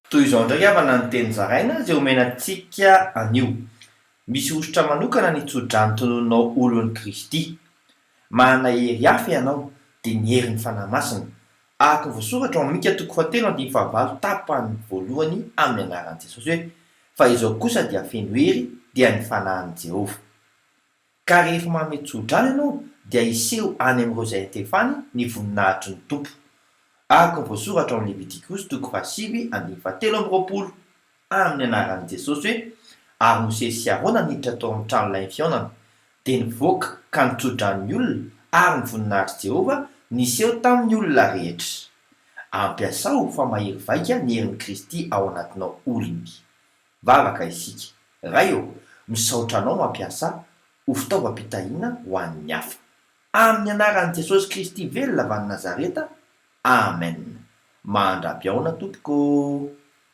Toy izao indray havana ny teny zaraina izay omena antsika anio. Misy hosotra manokana ny tsodrano tononinao olon'i Kristy. Manana hery hafa ianao, dia ny herin'ny Fanahy Masina. Araka ny voasoratra ao amin'ny Mika toko fahatelo andininy fahavalo tapany voalohany amin'ny anaran'i Jesosy hoe, Fa izao kosa dia feno hery, dia ny Fanahin'i Jehovah. Ka rehefa manome tsodrano ianao dia hiseho any amin'ireo izay antefany ny voninahitry ny Tompo. Araka ny voasoratra ao amin'ny Levitikosy toko fahasivy andininy fahatelo amby 20, amin'ny anaran'i Jesosy hoe, Ary Mosesy sy Arona niditra tao amin'ny tranolain'ny fihaonana, dia nivoaka ka nitsodrano ny olona, ary ny voninahitr'i Jehovah niseho tamin'ny olona rehetra. Ampiasao fa mahery vaika ny herin'i Kristy ao anatinao olony. Vavaka isika. Ray ô, misaotra Anao mampiasa ahy ho fitaovam-pitahiana ho an'ny hafa. Amin'ny anaran'i Jesosy Kristy velona avy any Nazareta, Amen. Mandra-pihaona tompoko ô.